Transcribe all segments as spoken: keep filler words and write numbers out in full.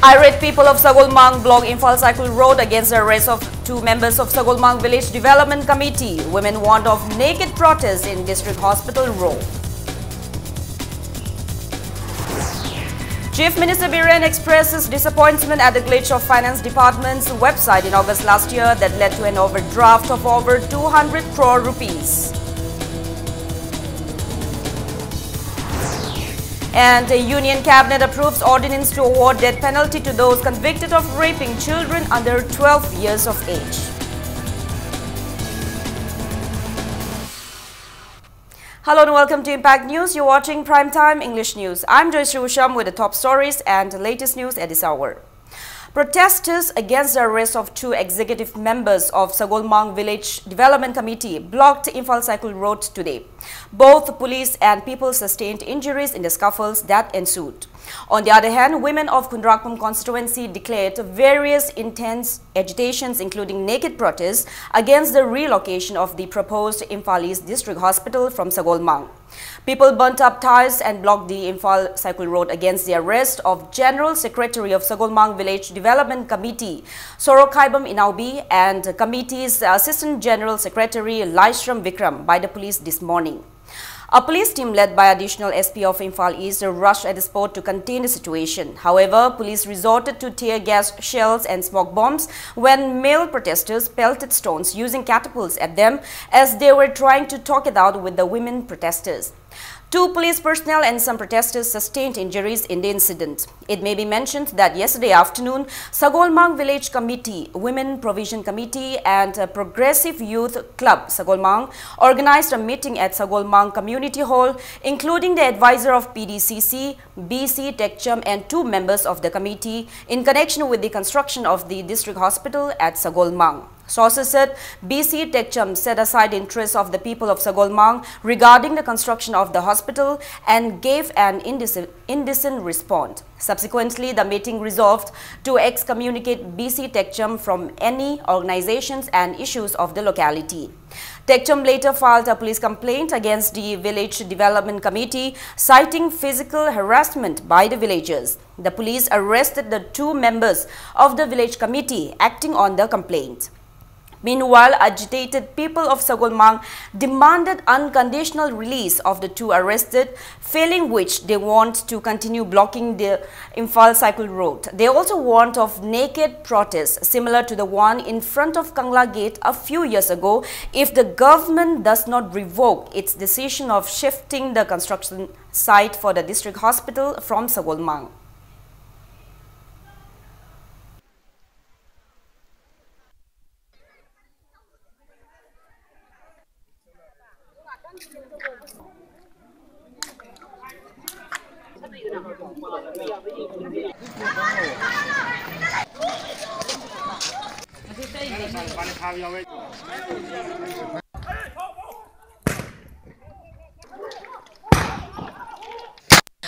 Irate people of Sagolmang block Imphal Saikul Road against the arrest of two members of Sagolmang Village Development Committee. Women warned of naked protest in District Hospital Road. Chief Minister Biren expresses disappointment at the glitch of Finance Department's website in August last year that led to an overdraft of over two hundred crore rupees. And the Union Cabinet approves ordinance to award death penalty to those convicted of raping children under twelve years of age. Hello and welcome to Impact News. You're watching Prime Time English News. I'm Joyce Usham with the top stories and latest news at this hour. Protesters against the arrest of two executive members of Sagolmang Village Development Committee blocked Imphal Saikul Road today. Both police and people sustained injuries in the scuffles that ensued. On the other hand, women of Khundrakpum constituency declared various intense agitations, including naked protests, against the relocation of the proposed Imphal East District Hospital from Sagolmang. People burnt up tires and blocked the Imphal Saikul Road against the arrest of General Secretary of Sagolmang Village Development Committee, Sorokhaibam Inaobi, and committee's Assistant General Secretary Laishram Vikram by the police this morning. A police team led by Additional S P of Imphal East rushed at the spot to contain the situation. However, police resorted to tear gas shells and smoke bombs when male protesters pelted stones using catapults at them as they were trying to talk it out with the women protesters. Two police personnel and some protesters sustained injuries in the incident. It may be mentioned that yesterday afternoon, Sagolmang Village Committee, Women Provision Committee, and a Progressive Youth Club Sagolmang organized a meeting at Sagolmang Community Hall, including the advisor of P D C C, B C Tekcham, and two members of the committee, in connection with the construction of the district hospital at Sagolmang. Sources said B C Tekcham set aside the interests of the people of Sagolmang regarding the construction of the hospital and gave an indecent, indecent response. Subsequently, the meeting resolved to excommunicate B C Tekcham from any organizations and issues of the locality. Tekcham later filed a police complaint against the Village Development Committee, citing physical harassment by the villagers. The police arrested the two members of the village committee acting on the complaint. Meanwhile, agitated people of Sagolmang demanded unconditional release of the two arrested, failing which they want to continue blocking the Imphal Saikul Road. They also warned of naked protests similar to the one in front of Kangla Gate a few years ago if the government does not revoke its decision of shifting the construction site for the district hospital from Sagolmang.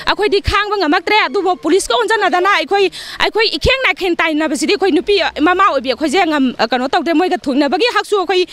ꯑꯩꯈꯣꯏꯗꯤ ꯈꯥꯡꯕ ꯉꯝꯃꯛꯇ꯭ꯔꯦ꯫ ꯑꯗꯨꯕꯨ ꯄꯨꯂꯤꯁꯀ ꯑꯣꯟꯁꯤꯟꯅꯗꯅ ꯑꯩꯈꯣꯏ ꯑꯩꯈꯣꯏ ꯏꯈꯦꯡ ꯅꯥꯈꯦꯡ ꯇꯥꯏꯅꯕꯁꯤꯗꯤ ꯑꯩꯈꯣꯏ ꯅꯨꯄꯤ ꯃꯃꯥ ꯑꯣꯏꯕꯤ ꯑꯩꯈꯣꯏꯁꯦ ꯉꯝ ꯀꯩꯅꯣ ꯇꯧꯗ꯭ꯔꯦ꯫ ꯃꯣꯏꯒ ꯊꯣꯡꯅꯕꯒꯤ ꯍꯛꯁꯨ ꯑꯩꯈꯣꯏ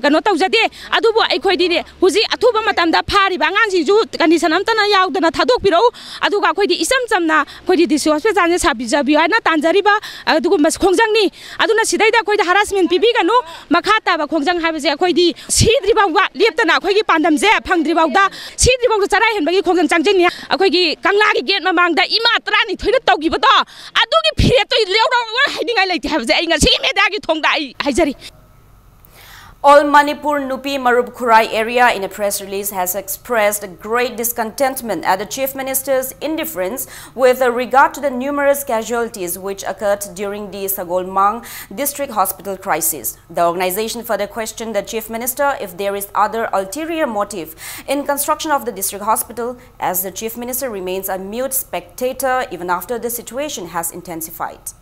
ꯀꯩꯅꯣ ꯇꯧꯖꯗꯦ꯫ ꯑꯗꯨꯕꯨ ꯑꯩꯈꯣꯏꯗꯤꯅꯦ ꯍꯧꯖꯤꯛ ꯑꯊꯨꯕ ꯃꯇꯝꯗ ꯐꯥꯔꯤꯕ ꯑꯉꯥꯡꯁꯤꯡꯁꯨ ꯀꯟꯗꯤꯁꯟ ꯑꯝꯇꯅ ꯌꯥꯎꯗꯅ ꯊꯥꯗꯣꯛꯄꯤꯔꯛꯎ꯫ ꯑꯗꯨꯒ ꯑꯩꯈꯣꯏꯗꯤ ꯏꯆꯝ ꯆꯝꯅ ꯑꯩꯈꯣꯏꯗꯤ ꯗꯤ ꯁꯤ ꯍꯣꯁꯄꯤꯇꯥꯜꯁꯦ ꯁꯥꯕꯤꯖꯕꯤꯌꯨ ꯍꯥꯏꯅ ꯇꯥꯟꯖꯔꯤꯕ ꯑꯗꯨꯒꯨꯝꯕ ꯈꯣꯡꯖꯪꯅꯤ꯫ ꯑꯗꯨꯅ ꯁꯤꯗꯩꯗ ꯑꯩꯈꯣꯏꯗ ꯍꯔꯥꯁꯃꯦꯟ ꯄꯤꯕꯤꯒꯅꯨ꯫ ꯃꯈꯥ ꯇꯥꯕ ꯈꯣꯡꯖꯪ ꯍꯥꯏꯕꯁꯦ ꯑꯩꯈꯣꯏꯗꯤ ꯁꯤꯗ꯭ꯔꯤ ꯐꯥꯎꯕ ꯂꯦꯞꯇꯅ ꯑꯩꯈꯣꯏꯒꯤ ꯄꯥꯟꯗꯝꯁꯦ ꯐꯪꯗ꯭ꯔꯤ ꯐꯥꯎꯗ ꯁꯤꯗ꯭ꯔꯤ ꯐꯥꯎꯗ ꯆꯔꯥ ꯍꯦꯟꯕꯒꯤ ꯈꯣꯡꯖꯪ ꯆꯪꯖꯅꯤ꯫ ꯑꯩꯈꯣꯏꯒꯤ ꯀꯪꯂꯥꯒꯤ ꯒꯦꯠ ꯃꯃꯥꯡꯗ ꯏꯃꯥ ꯇꯔꯥꯅꯤꯊꯣꯏꯅ ꯇꯧꯈꯤꯕꯗꯣ ꯑꯗꯨꯒꯤ ꯐꯤꯔꯦꯞꯇꯣ ꯂꯧꯔꯛꯑꯣ ꯍꯥꯏꯅꯤꯡꯉꯥꯏ ꯂꯩꯇꯦ ꯍꯥꯏꯕꯁꯦ ꯑꯩ ꯉꯁꯤꯒꯤ ꯃꯦꯗꯤꯌꯥꯒꯤ ꯊꯣꯡꯗ ꯑꯩ ꯍꯥꯏꯖꯔꯤ꯫ All Manipur Nupi Marup Khurai area in a press release has expressed great discontentment at the Chief Minister's indifference with regard to the numerous casualties which occurred during the Sagolmang District Hospital crisis. The organization further questioned the Chief Minister if there is other ulterior motive in construction of the district hospital, as the Chief Minister remains a mute spectator even after the situation has intensified.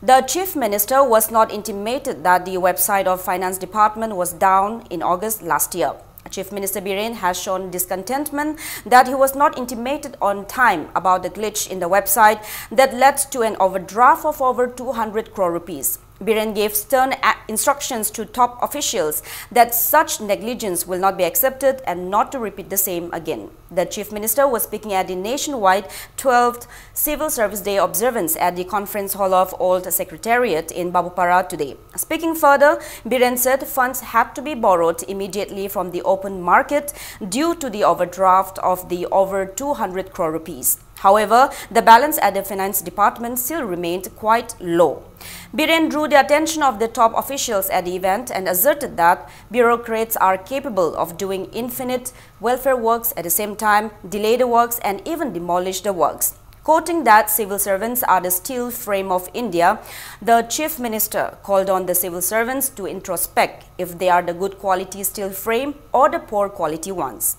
The Chief Minister was not intimated that the website of Finance Department was down in August last year. Chief Minister Biren has shown discontentment that he was not intimated on time about the glitch in the website that led to an overdraft of over two hundred crore rupees. Biren gave stern a- instructions to top officials that such negligence will not be accepted and not to repeat the same again. The Chief Minister was speaking at the nationwide twelfth Civil Service Day observance at the Conference Hall of Old Secretariat in Babupara today. Speaking further, Biren said funds had to be borrowed immediately from the open market due to the overdraft of the over two hundred crore rupees. However, the balance at the Finance Department still remained quite low. Biren drew the attention of the top officials at the event and asserted that bureaucrats are capable of doing infinite welfare works at the same time, delay the works, and even demolish the works. Quoting that civil servants are the steel frame of India, the Chief Minister called on the civil servants to introspect if they are the good quality steel frame or the poor quality ones.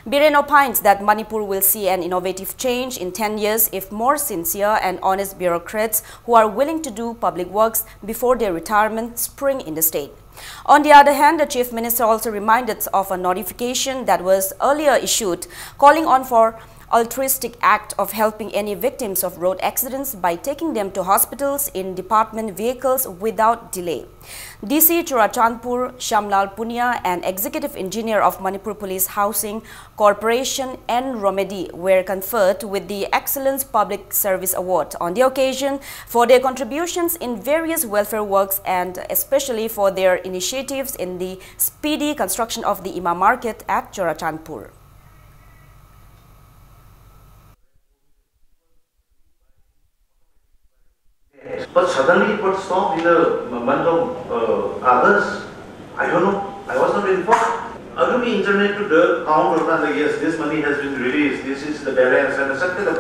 Biren opines that Manipur will see an innovative change in ten years if more sincere and honest bureaucrats who are willing to do public works before their retirement spring in the state. On the other hand, the Chief Minister also reminded of a notification that was earlier issued calling on for altruistic act of helping any victims of road accidents by taking them to hospitals in department vehicles without delay. D C Churachandpur Shyamlal Punia and Executive Engineer of Manipur Police Housing Corporation N Romedi were conferred with the Excellence Public Service Award on the occasion for their contributions in various welfare works and especially for their initiatives in the speedy construction of the Ima market at Churachandpur. But suddenly it got stopped in the m- month of uh, August. I don't know. I was not informed. How do we internet to the count of the yes, this money has been released, this is the balance and et cetera.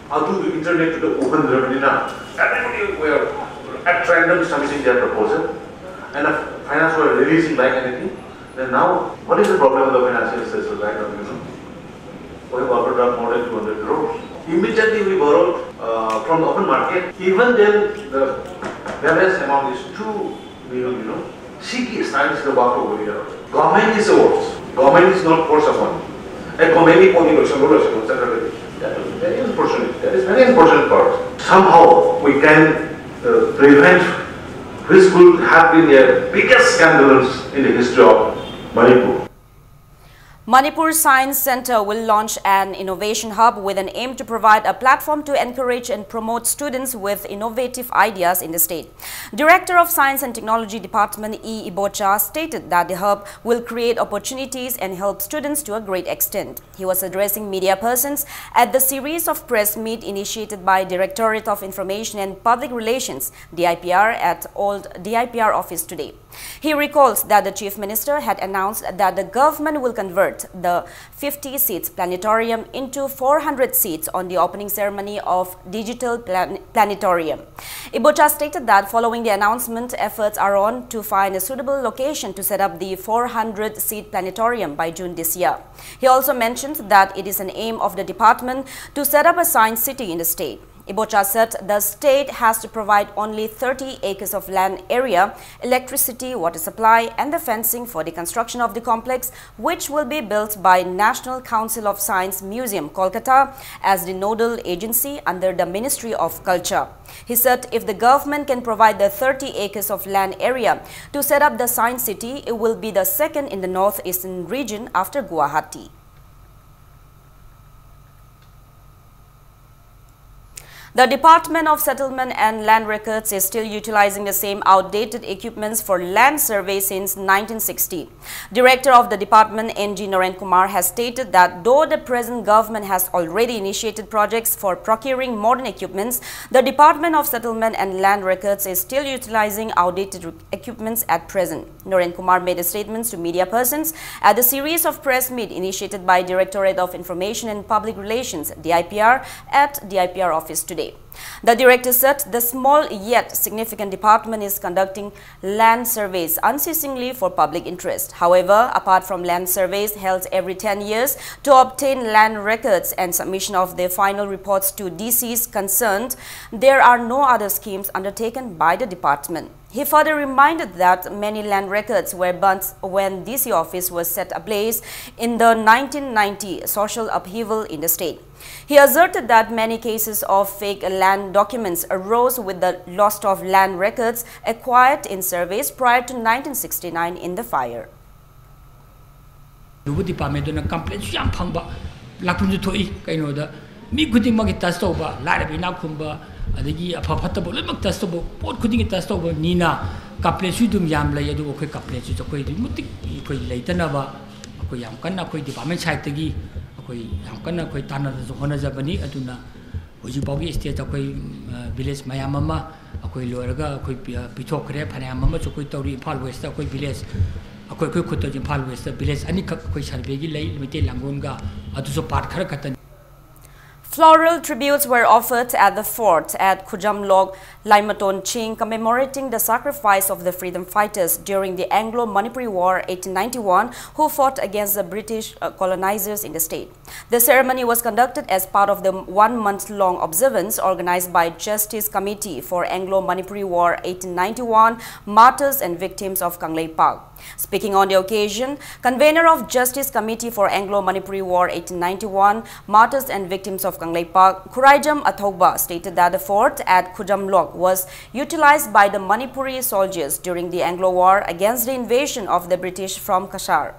How do we internet to the open revenue now? Everybody were at random submitting their proposal and the finance were releasing like anything. Then now, what is the problem of the financial services right now, you know? We have overdraft more than two hundred crores. Immediately we borrowed uh, From the open market, even then the balance amount is two million euro. ꯁꯤꯒꯤ ꯁꯥꯏꯟꯁꯇ ꯋꯥꯛ ꯇꯧꯕꯅꯤꯅ, government is the worst. Government is not force upon. A, government ꯒꯤ ꯄꯣꯠꯅꯤ, ꯂꯣꯏꯁꯜꯂꯣ, ꯂꯣꯏꯁꯜꯂꯣ ꯆꯠꯈ꯭ꯔꯒꯗꯤ. That is very unfortunate. That is very unfortunate for us. Somehow we can uh, prevent which could have been the biggest scandals in the history of Manipur. Manipur Science Centre will launch an innovation hub with an aim to provide a platform to encourage and promote students with innovative ideas in the state. Director of Science and Technology Department E. Ibocha stated that the hub will create opportunities and help students to a great extent. He was addressing media persons at the series of press meet initiated by Directorate of Information and Public Relations, D I P R, at Old D I P R office today. He recalls that the Chief Minister had announced that the government will convert the fifty seats planetarium into four hundred seats on the opening ceremony of Digital Plan- Planetarium. Ibocha stated that following the announcement, efforts are on to find a suitable location to set up the four hundred seat planetarium by June this year. He also mentioned that it is an aim of the department to set up a science city in the state. Ibocha said the state has to provide only thirty acres of land area, electricity, water supply, and the fencing for the construction of the complex, which will be built by National Council of Science Museum, Kolkata, as the nodal agency under the Ministry of Culture. He said if the government can provide the thirty acres of land area to set up the science city, it will be the second in the northeastern region after Guwahati. The Department of Settlement and Land Records is still utilizing the same outdated equipments for land survey since nineteen sixty. Director of the department, N G Noren Kumar, has stated that though the present government has already initiated projects for procuring modern equipments, the Department of Settlement and Land Records is still utilizing outdated equipments at present. Noren Kumar made the statements to media persons at the series of press meet initiated by Directorate of Information and Public Relations, D I P R, at D I P R office today. The director said the small yet significant department is conducting land surveys unceasingly for public interest. However, apart from land surveys held every ten years to obtain land records and submission of their final reports to D Cs concerned, there are no other schemes undertaken by the department. He further reminded that many land records were burnt when D C office was set ablaze in the nineteen ninety social upheaval in the state. He asserted that many cases of fake land documents arose with the loss of land records acquired in surveys prior to nineteen sixty-nine in the fire. ꯑꯗꯨꯕꯨ ꯗꯤꯄꯥꯔꯠꯃꯦꯟꯗꯨꯅ ꯀꯝꯄ꯭ꯂꯦꯟꯁꯨ ꯌꯥꯝ ꯐꯪꯕ, ꯂꯥꯛꯐꯝꯁꯨ ꯊꯣꯛꯏ꯫ ꯀꯩꯅꯣꯗ ꯃꯤ ꯈꯨꯗꯤꯡꯃꯛꯀꯤ touch ꯇꯧꯕ, ꯂꯥꯏꯔꯕ ꯏꯅꯥꯛ ꯈꯨꯟꯕ, ꯑꯗꯒꯤ ꯑꯐ ꯐꯠꯇꯕ ꯂꯣꯏꯅꯃꯛ ꯇꯁ ꯇꯧꯕ, ꯄꯣꯠ ꯈꯨꯗꯤꯡꯒꯤ ꯇꯁ ꯇꯧꯕꯅꯤꯅ ꯀꯝꯄ꯭ꯂꯦꯟꯁꯨ ꯑꯗꯨꯝ ꯌꯥꯝ ꯂꯩ꯫ ꯑꯗꯨꯕꯨ ꯑꯩꯈꯣꯏ ꯀꯝꯄ꯭ꯂꯦꯟꯁꯤꯁꯨ ꯑꯩꯈꯣꯏ ꯑꯗꯨꯛꯀꯤ ꯃꯇꯤꯛ ꯑꯩꯈꯣꯏ ꯂꯩꯇꯅꯕ ꯑꯩꯈꯣꯏ ꯌꯥꯝ ꯀꯟꯅ ꯑꯩꯈꯣꯏ ꯗꯤꯄꯥꯔꯠꯃꯦꯟ ꯁꯥꯏꯠꯇꯒꯤ ꯑꯩꯈꯣꯏ ꯌꯥꯝ ꯀꯟꯅ ꯑꯩꯈꯣꯏ ꯇꯥꯟꯅꯗꯅꯁꯨ ꯍꯣꯠꯅꯖꯕꯅꯤ꯫ ꯑꯗꯨꯅ ꯍꯧꯖꯤꯛ ꯐꯥꯎꯒꯤ ꯁ꯭ꯇꯦꯖꯇ ꯑꯩꯈꯣꯏ ꯚꯤꯂꯦꯖ ꯃꯌꯥꯝ ꯑꯃ ꯑꯩꯈꯣꯏ ꯂꯣꯏꯔꯒ ꯑꯩꯈꯣꯏ ꯄꯤ- ꯄꯤꯊꯣꯛꯈ꯭ꯔꯦ꯫ ꯐꯅꯌꯥꯝ ꯑꯃꯁꯨ ꯑꯩꯈꯣꯏ ꯇꯧꯔꯤ꯫ ꯏꯝꯐꯥꯜ ꯋꯦꯁꯇ ꯑꯩꯈꯣꯏ ꯚꯤꯂꯦꯖ ꯑꯩꯈꯣꯏ ꯑꯩꯈꯣꯏ ꯈꯨꯠꯇ ꯏꯝꯐꯥꯜ ꯋꯦꯁꯇ ꯚꯤꯂꯦꯖ ꯑꯅꯤꯈꯛ ꯑꯩꯈꯣꯏ ꯁꯔꯚꯦꯒꯤ ꯂꯩ, ꯃꯩꯇꯩ ꯂꯥꯡꯒꯣꯜꯒ, ꯑꯗꯨꯁꯨ ꯄꯥꯔꯠ ꯈꯔ ꯈꯛꯇꯅꯤ꯫ Floral tributes were offered at the fort at Khujamlok Laimaton Ching, commemorating the sacrifice of the freedom fighters during the Anglo-Manipuri War eighteen ninety-one who fought against the British uh, colonizers in the state. The ceremony was conducted as part of the one-month-long observance organized by Justice Committee for Anglo-Manipuri War eighteen ninety-one Martyrs and Victims of Kangleipak. Speaking on the occasion, convener of Justice Committee for Anglo-Manipuri War eighteen ninety-one Martyrs and Victims of Kangleipak, Khuraijam Athoba, stated that the fort at Khujamlok was utilized by the Manipuri soldiers during the Anglo War against the invasion of the British from Cachar.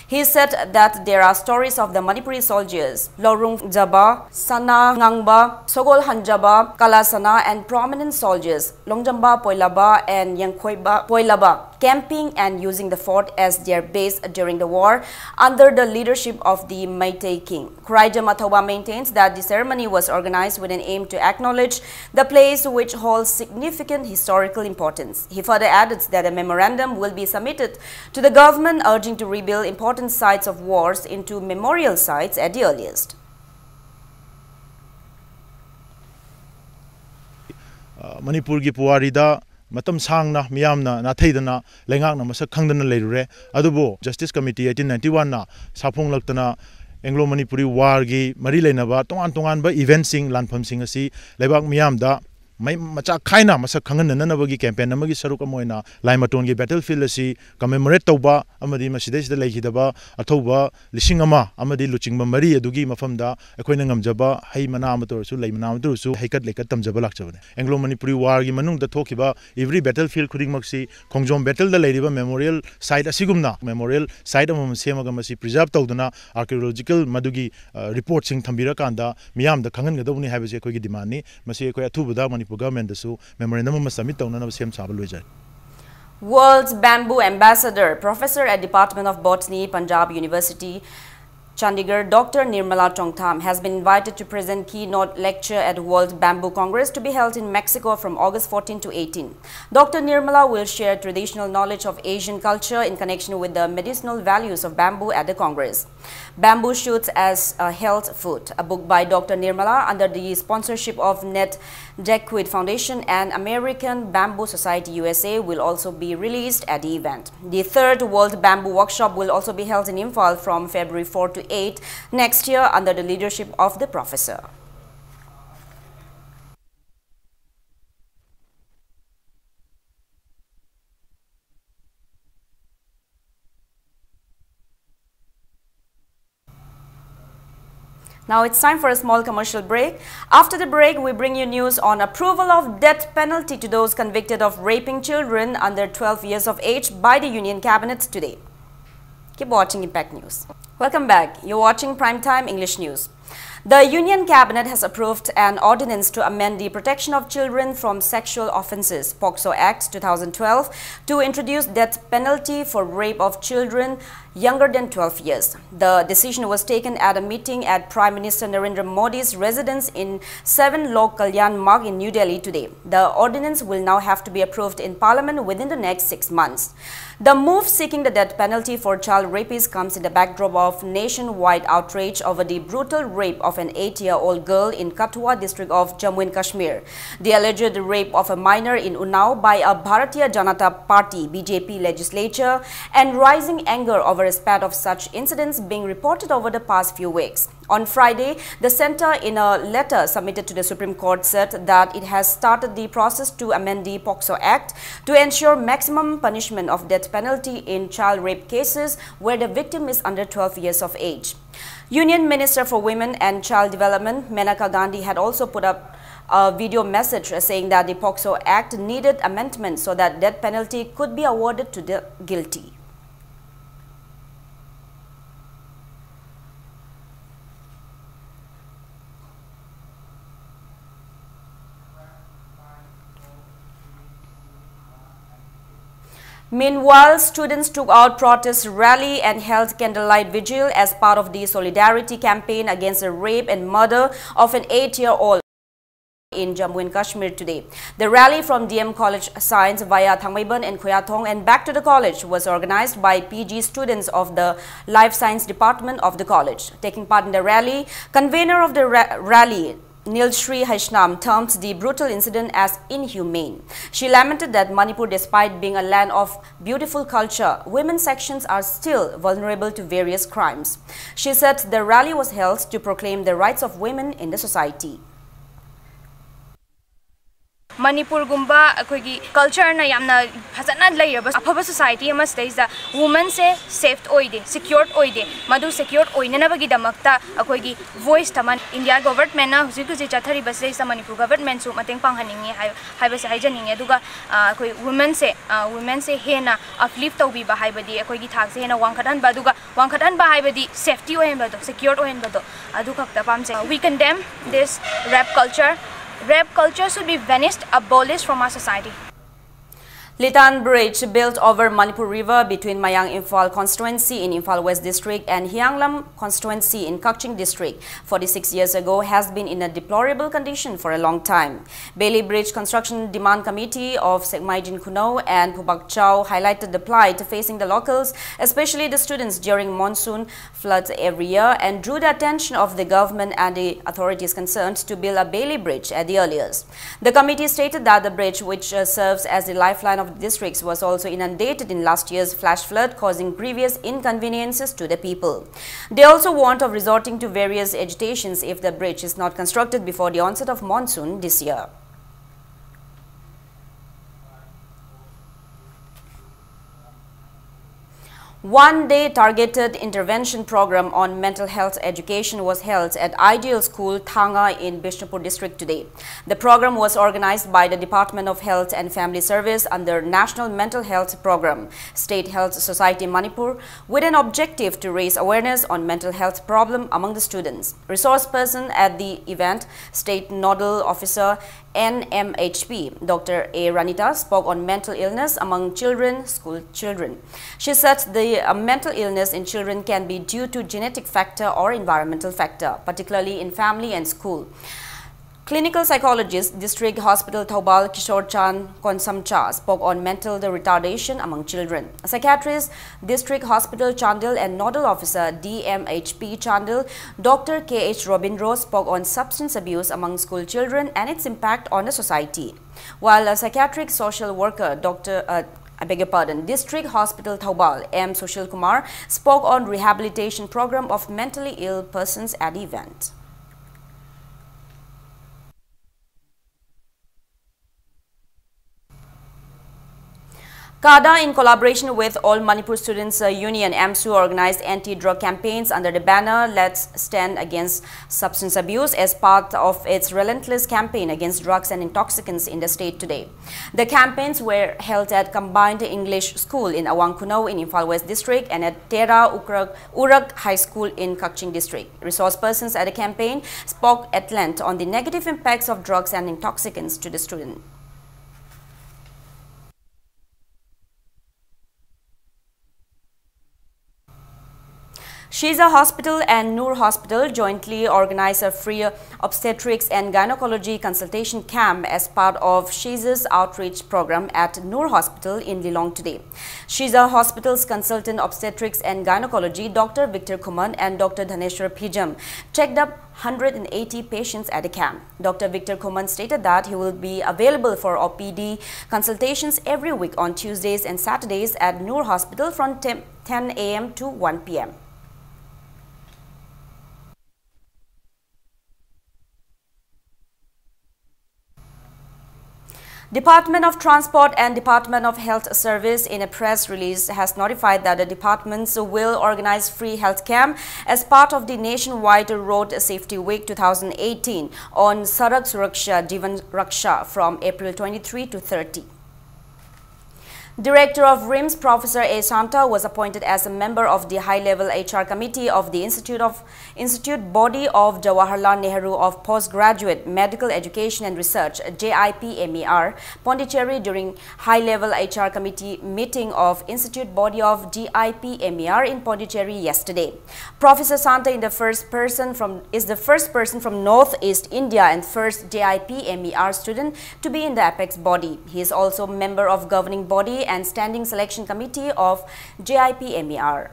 He said that there are stories of the Manipuri soldiers, Lorung Jaba, Sana Ngangba, Sogol Hanjaba, Kalasana, and prominent soldiers, Longjamba Poilaba and Yangkhoiba Poilaba, camping and using the fort as their base during the war under the leadership of the Meitei king. Khuraijam Athoba maintains that the ceremony was organized with an aim to acknowledge the place, which holds significant historical importance. He further added that a memorandum will be submitted to the government urging to rebuild important sites of wars into memorial sites at the earliest. ꯃꯅꯤꯄꯨꯔꯒꯤ ꯄꯨꯋꯥꯔꯤꯗ ꯃꯇꯝ ꯁꯥꯡꯅ ꯃꯤꯌꯥꯝꯅ ꯅꯥꯊꯩꯗꯅ ꯂꯩꯉꯥꯛꯅ ꯃꯁꯛ ꯈꯪꯗꯅ ꯂꯩꯔꯨꯔꯦ꯫ ꯑꯗꯨꯕꯨ Justice Committee eighteen ninety one ꯅ ꯁꯥꯐꯣꯡꯂꯛꯇꯅ Anglo Manipuri War ꯒꯤ ꯃꯔꯤ ꯂꯩꯅꯕ ꯇꯣꯉꯥꯟ ꯇꯣꯉꯥꯟꯕ event ꯁꯤꯡ, ꯂꯥꯟꯐꯝꯁꯤꯡ ꯑꯁꯤ ꯂꯩꯕꯥꯛ ꯃꯤꯌꯥꯝꯗ ꯃꯩ ꯃꯆꯥ ꯈꯥꯏꯅ ꯃꯁꯛ ꯈꯪꯍꯟꯅꯅꯕꯒꯤ campaign ꯑꯃꯒꯤ ꯁꯔꯨꯛ ꯑꯃ ꯑꯣꯏꯅ ꯂꯥꯏꯃꯇꯣꯟꯒꯤ battlefield ꯑꯁꯤ commemorate ꯇꯧꯕ ꯑꯃꯗꯤ ꯃꯁꯤꯗꯩꯁꯤꯗ ꯂꯩꯈꯤꯗꯕ ꯑꯊꯧꯕ ꯂꯤꯁꯤꯡ ꯑꯃ ꯑꯃꯗꯤ ꯂꯨꯆꯤꯡꯕ ꯃꯔꯤ ꯑꯗꯨꯒꯤ ꯃꯐꯝꯗ ꯑꯩꯈꯣꯏꯅ ꯉꯝꯖꯕ ꯍꯩ ꯃꯅꯥ ꯑꯃꯇ ꯑꯣꯏꯔꯁꯨ, ꯂꯩ ꯃꯅꯥ ꯑꯃꯇ ꯑꯣꯏꯔꯁꯨ ꯍꯩꯀꯠ ꯂꯩꯀꯠ ꯇꯝꯖꯕ ꯂꯥꯛꯆꯕꯅꯦ꯫ Anglo Manipuri War ꯒꯤ ꯃꯅꯨꯡꯗ ꯊꯣꯛꯈꯤꯕ every battlefield ꯈꯨꯗꯤꯡꯃꯛꯁꯤ ꯈꯣꯡꯖꯣꯝ battle ꯗ ꯂꯩꯔꯤꯕ memorial site ꯑꯁꯤꯒꯨꯝꯅ memorial site ꯑꯃꯃꯝ ꯁꯦꯝꯃꯒ ꯃꯁꯤ preserve ꯇꯧꯗꯨꯅ archaeological ꯃꯗꯨꯒꯤ, ꯑ, report ꯁꯤꯡ ꯊꯝꯕꯤꯔꯀꯥꯟꯗ ꯃꯤꯌꯥꯝꯗ ꯈꯪꯍꯟꯒꯗꯧꯕꯅꯤ ꯍꯥꯏꯕꯁꯤ ꯑꯩꯈꯣꯏꯒꯤ demand ꯅꯤ꯫ ꯃꯁꯤ ꯑꯩꯈꯣꯏ ꯑꯊꯨꯕꯗ ꯃꯅꯤꯄꯨꯔ government ꯗꯁꯨ memorandum ꯑꯃ submit ꯇꯧꯅꯅꯕ ꯁꯦꯝ ꯁꯥꯕ ꯂꯣꯏꯖꯔꯤ꯫ World Bamboo Ambassador, Professor at Department of Botany, Punjab University, Chandigarh, Doctor Nirmala Tongtham has been invited to present keynote lecture at World Bamboo Congress to be held in Mexico from August fourteen to eighteen. Doctor Nirmala will share traditional knowledge of Asian culture in connection with the medicinal values of bamboo at the Congress. Bamboo Shoots as a Health Food, a book by Doctor Nirmala under the sponsorship of Ned Jacquid Foundation and American Bamboo Society U S A, will also be released at the event. The third World Bamboo Workshop will also be held in Imphal from February four to eight next year under the leadership of the professor. Now it's time for a small commercial break. After the break, we bring you news on approval of death penalty to those convicted of raping children under twelve years of age by the Union Cabinet today. Keep watching Impact News. Welcome back. You're watching Prime Time English News. The Union Cabinet has approved an ordinance to amend the Protection of Children from Sexual Offences, POCSO Act two thousand twelve, to introduce death penalty for rape of children younger than twelve years. The decision was taken at a meeting at Prime Minister Narendra Modi's residence in seven Lok Kalyan Marg in New Delhi today. The ordinance will now have to be approved in Parliament within the next six months. The move seeking the death penalty for child rapists comes in the backdrop of nationwide outrage over the brutal rape of an eight-year-old girl in Kathua district of Jammu and Kashmir. The alleged rape of a minor in Unnao by a Bharatiya Janata Party, B J P, legislature and rising anger over a spate of such incidents being reported over the past few weeks. On Friday, the center, in a letter submitted to the Supreme Court, said that it has started the process to amend the POCSO Act to ensure maximum punishment of death penalty in child rape cases where the victim is under twelve years of age. Union Minister for Women and Child Development, Maneka Gandhi, had also put up a video message saying that the POCSO Act needed amendment so that death penalty could be awarded to the guilty. Meanwhile, students took out protest rally and held candlelight vigil as part of the solidarity campaign against the rape and murder of an eight-year-old in Jammu and Kashmir today. The rally from D M College Science via Thangmeiban and Khoyathong and back to the college was organized by P G students of the Life Science Department of the college. Taking part in the rally, convener of the ra- rally, Nilshri Haishnam, terms the brutal incident as inhumane. She lamented that Manipur, despite being a land of beautiful culture, women's sections are still vulnerable to various crimes. She said the rally was held to proclaim the rights of women in the society. ꯃꯅꯤꯄꯨꯔꯒꯨꯝꯕ ꯑꯩꯈꯣꯏꯒꯤ ꯀꯜꯆꯔꯅ ꯌꯥꯝꯅ ꯐꯖꯅ ꯂꯩꯔꯕ ꯑꯐꯕ society ꯑꯃꯁꯤꯗꯩꯁꯤꯗ ꯋꯨꯃꯟꯁꯦ safe ꯑꯣꯏꯗꯦ, secure ꯑꯣꯏꯗꯦ꯫ ꯃꯗꯨ secure ꯑꯣꯏꯅꯅꯕꯒꯤꯗꯃꯛꯇ ꯑꯩꯈꯣꯏꯒꯤ voice ꯊꯝꯍꯟ-, India ꯒꯣꯚꯔꯟꯃꯦꯟꯠꯅ ꯍꯧꯖꯤꯛ ꯍꯧꯖꯤꯛ ꯆꯠꯊꯔꯤꯕꯁꯤꯗꯩꯁꯤꯗ ꯃꯅꯤꯄꯨꯔ ꯒꯣꯚꯔꯟꯃꯦꯟꯠꯁꯨ ꯃꯇꯦꯡ ꯄꯥꯡꯍꯟꯅꯤꯡꯉꯤ ꯍꯥꯏ-, ꯍꯥꯏꯕꯁꯦ ꯍꯥꯏꯖꯅꯤꯡꯉꯤ꯫ ꯑꯗꯨꯒ ꯑ, ꯑꯩꯈꯣꯏ ꯋꯨꯃꯟꯁꯦ, ꯑ, ꯋꯨꯃꯟꯁꯦ ꯍꯦꯟꯅ ꯑꯞꯂꯤꯐ ꯇꯧꯕꯤꯕ, ꯍꯥꯏꯕꯗꯤ ꯑꯩꯈꯣꯏꯒꯤ ꯊꯥꯛꯁꯦ ꯍꯦꯟꯅ ꯋꯥꯡꯈꯠꯍꯟꯕ, ꯑꯗꯨꯒ ꯋꯥꯡꯈꯠꯍꯟꯕ ꯍꯥꯏꯕꯗꯤ ꯁꯦꯐꯇꯤ ꯑꯣꯏꯍꯟꯕꯗꯣ, ꯁꯦꯀ꯭ꯌꯣꯔ ꯑꯣꯏꯍꯟꯕꯗꯣ, ꯑꯗꯨ ꯈꯛꯇ ꯄꯥꯝꯖꯩ꯫ We condemn this rape culture. Rape culture should be vanished, abolished from our society. Litan Bridge, built over Manipur River between Mayang Imphal constituency in Imphal West District and Hianglam constituency in Kakching District forty-six years ago, has been in a deplorable condition for a long time. Bailey Bridge Construction Demand Committee of Sekmai Jin Khunou and Phubak Chao highlighted the plight facing the locals, especially the students, during monsoon floods every year, and drew the attention of the government and the authorities concerned to build a Bailey Bridge at the earliest. The committee stated that the bridge, which, uh, serves as the lifeline of the districts, was also inundated in last year's flash flood, causing grievous inconveniences to the people. They also warned of resorting to various agitations if the bridge is not constructed before the onset of monsoon this year. One-day targeted intervention program on mental health education was held at Ideal School, Thanga in Bishnupur District today. The program was organized by the Department of Health and Family Service under National Mental Health Program, State Health Society Manipur, with an objective to raise awareness on mental health problem among the students. Resource person at the event, State Nodal Officer N M H P, Doctor A Ranita, spoke on mental illness among children, school children. She said the, uh, mental illness in children can be due to genetic factor or environmental factor, particularly in family and school. Clinical psychologist, District Hospital Thoubal, Kishore Chand Konsamcha, spoke on mental retardation among children. Psychiatrist, District Hospital Chandel and Nodal Officer D M H P Chandel, Doctor K H Robindro, spoke on substance abuse among school children and its impact on the society. While a psychiatric social worker, Doctor, uh, I beg your pardon, District Hospital Thoubal, M Sushil Kumar, spoke on rehabilitation program of mentally ill persons at the event. CADA, in collaboration with All Manipur Students, uh, Union, AMSU, organized anti-drug campaigns under the banner Let's Stand Against Substance Abuse as part of its relentless campaign against drugs and intoxicants in the state today. The campaigns were held at Combined English School in Awang Khunou in Imphal West District and at Tera Ukrak, Urak High School in Kakching District. Resource persons at the campaign spoke at length on the negative impacts of drugs and intoxicants to the student. Shiza Hospital and Noor Hospital jointly organize a free obstetrics and gynecology consultation camp as part of Shiza's outreach program at Noor Hospital in Lilong today. Shiza Hospital's consultant obstetrics and gynecology, Doctor Victor Khuman and Doctor Dhaneshwar Phijam, checked up one hundred eighty patients at the camp. Doctor Victor Khuman stated that he will be available for O P D consultations every week on Tuesdays and Saturdays at Noor Hospital from ten a m to one p m. Department of Transport and Department of Health Service, in a press release, has notified that the departments will organize free health camp as part of the nationwide Road Safety Week two thousand eighteen on Sadak Suraksha Jivan Raksha from April twenty-three to thirty. Director of RIMS, Professor A Santa, was appointed as a member of the high-level H R committee of the Institute of Institute Body of Jawaharlal Nehru of Postgraduate Medical Education and Research, J I P M E R, Pondicherry, during high-level H R committee meeting of Institute Body of J I P M E R in Pondicherry yesterday. Professor Santa in the first person from, is the first person from Northeast India and first J I P M E R student to be in the apex body. He is also member of governing body and standing selection committee of J I P M E R.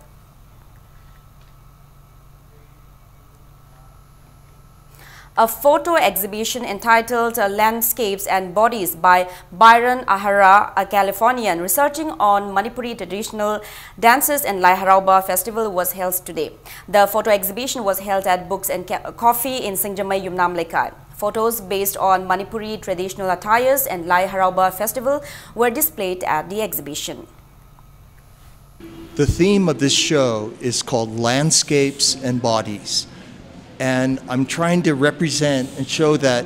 A photo exhibition entitled, uh, Landscapes and Bodies by Byron Ahara, a Californian researching on Manipuri traditional dances and Lai Harauba festival, was held today. The photo exhibition was held at Books and Ca-, Coffee in Singjamei Yumnam Lekai. Photos based on Manipuri traditional attires and Lai Harauba festival were displayed at the exhibition. The theme of this show is called Landscapes and Bodies. And I'm trying to represent and show that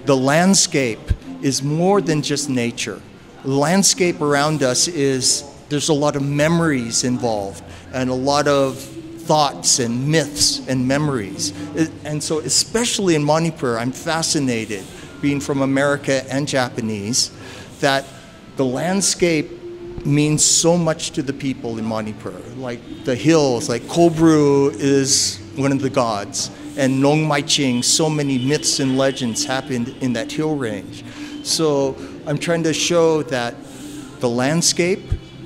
the landscape is more than just nature. The landscape around us is, there's a lot of memories involved and a lot of thoughts and myths and memories. It- And so, especially in Manipur, I'm fascinated, being from America and Japanese, that the landscape means so much to the people in Manipur. Like the hills, like Kobru is one of the gods, and Nongmaiching, so many myths and legends happened in that hill range. So I'm trying to show that the landscape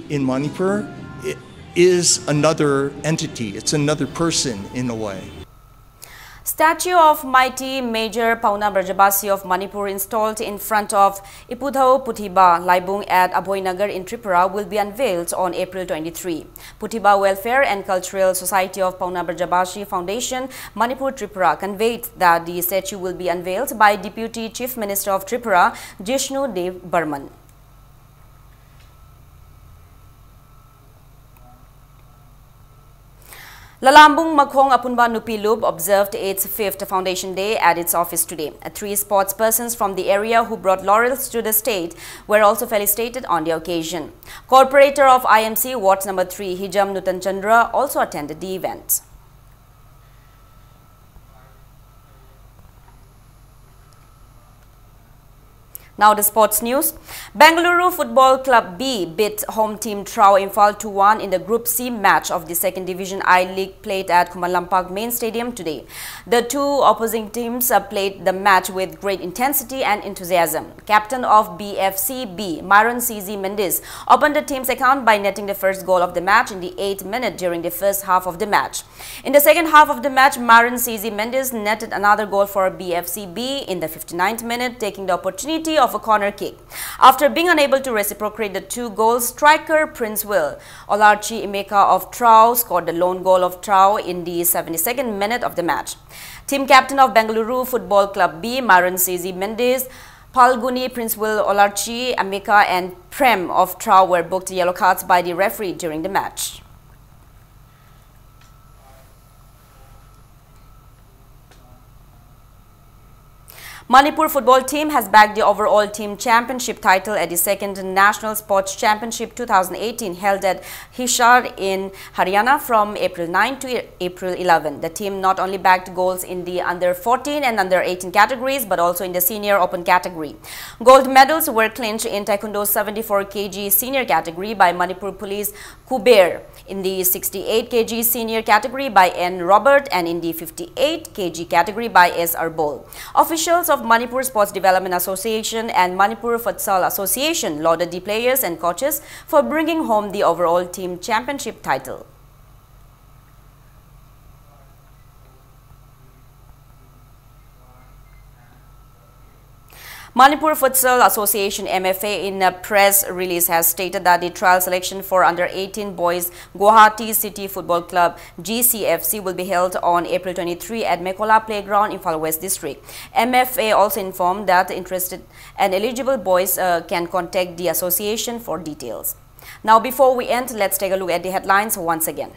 in Manipur is another entity, it's another person in a way. Statue of mighty Major Pauna Brajabasi of Manipur installed in front of Ipudhau Puthiba Laibung at Abhoynagar in Tripura will be unveiled on April twenty-three. Puthiba Welfare and Cultural Society of Pauna Brajabasi Foundation, Manipur, Tripura conveyed that the statue will be unveiled by Deputy Chief Minister of Tripura, Jishnu Dev Barman. Lalambung Makhong Apunba Nupi Lup observed its fifth foundation day at its office today. Three sports persons from the area who brought laurels to the state were also felicitated on the occasion. Corporator of I M C Ward number three, Hijam Nutan Chandra, also attended the event. Now the sports news. Bengaluru Football Club B beat home team Trao Imphal two one in the Group C match of the Second Division I League played at Khuman Lampak Main Stadium today. The two opposing teams uh, played the match with great intensity and enthusiasm. Captain of B F C B, Maran C Z Mendis, opened the team's account by netting the first goal of the match in the eighth minute during the first half of the match. In the second half of the match, Maran C Z Mendis netted another goal for B F C B in the fifty-ninth minute, taking the opportunity of a corner kick. After being unable to reciprocate the two goals, striker Prince Will Olarchi Emeka of Trao scored the lone goal of Trao in the seventy-second minute of the match. Team captain of Bengaluru Football Club B, Maran C Z Mendis, Palguni, Prince Will Olarchi, Emeka and Prem of Trao were booked yellow cards by the referee during the match. Manipur football team has bagged the overall team championship title at the second National Sports Championship two thousand eighteen, held at Hisar in Haryana from April nine to April eleven. The team not only bagged golds in the under fourteen and under eighteen categories, but also in the senior open category. Gold medals were clinched in Taekwondo seventy-four K G senior category by Manipur Police Kuber, in the sixty-eight K G senior category by N Robert, and in the fifty-eight K G category by S Arbol. Officials of Manipur Sports Development Association and Manipur Futsal Association lauded the players and coaches for bringing home the overall team championship title. Manipur Futsal Association, M F A, in a press release has stated that the trial selection for under eighteen boys Guwahati City Football Club, G C F C, will be held on April twenty-three at Mekola Playground, Imphal West District. M F A also informed that interested and eligible boys, uh, can contact the association for details. Now, before we end, let's take a look at the headlines once again.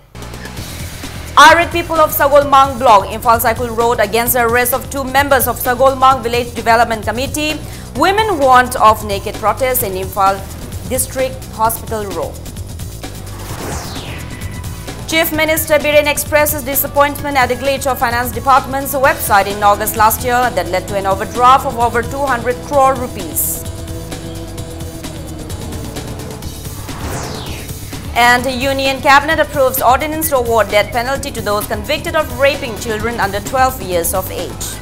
Irate people of Sagolmang Block, Imphal Saikul Road, against the arrest of two members of Sagolmang Village Development Committee. Women warned of naked protest in Imphal District Hospital Road. Chief Minister Biren expresses disappointment at the glitch of Finance Department's website in August last year that led to an overdraft of over two hundred crore rupees. And the Union Cabinet approves ordinance to award death penalty to those convicted of raping children under twelve years of age.